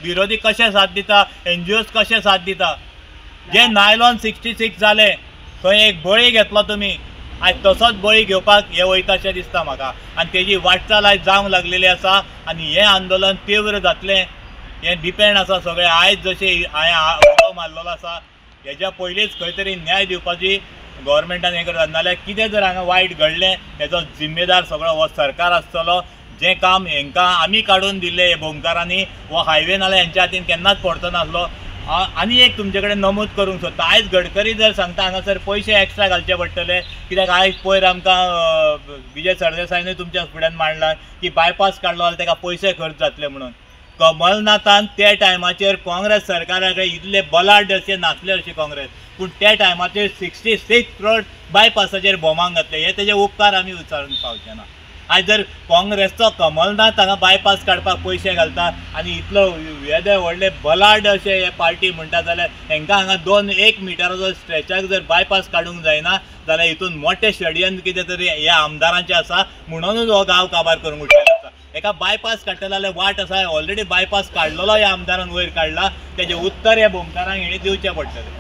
विरोधी कशे साथ दिता, एनजीओज कशे साथ दिता। जे नायलॉन 66 जाले थंय एक बळी घेतलो तुमी, आयज तसोच बळी घेवपाक हे वयता अशें दिसता म्हाका आनी तेजी वाटचाल आयज जावंक लागलेली आसा आनी हें आंदोलन तीव्र जातलें हें डिपेंड आसा सगळें। आयज जशें हांवें उलो मारलेलो आसा हेज्या पयलींच खंय तरी न्याय दिवपाची गव्हर्मेंटान हें करता, नाल्यार कितें जर हांगा वायट घडलें हेजो जिम्मेदार सगळो हो सरकार आसतलो। जें काम हेंकां आमी काडून दिल्लें हे भोमकारांनी हो हायवे नाल्यार हेंच्या हातीन केन्नाच पडचो नासलो। आनी एक तुमचे कडेन नमूद करूंक सोदता, आयज गडकरी जर सांगता हांगासर पयशे एक्स्ट्रा घालचे पडटले कित्याक आयज पयर आमकां विजय सरदेसायनूय तुमच्या फुड्यान मांडला की बायपास काडलो जाल्यार ताका पयशे खर्च जातले म्हणून। कमलनाथान त्या टायमाचेर काँग्रेस सरकारा कडेन इतले बलाढ्य अशें नासले अशें काँग्रेस, पूण त्या टायमाचेर 66 करोड बायपासाचेर भोमांक घातले, हे तेजे उपकार आमी विचारून पावचे ना। आयज जर काँग्रेसचो कमलनाथ हांगा बायपास काडपाक पयशे घालता आनी इतलो येदे व्हडले बलाढ्य अशे हे पार्टी म्हणटा जाल्यार हेंकां हांगा 2-1 मिटराचो स्ट्रेचाक जर बायपास काडूंक जायना जाल्यार हितून मोठें षडयंत्र कितें तरी ह्या आमदारांचें आसा म्हणूनच हो गांव काबार करूंक उठलेलो आसा। एका बायपास काडटले जाल्यार वाट आसा, ऑलरेडी बायपास काडलेलो ह्या आमदारान वयर काडला, तेजें उत्तर ह्या भोमकारांक हेणी दिवचें पडटलें।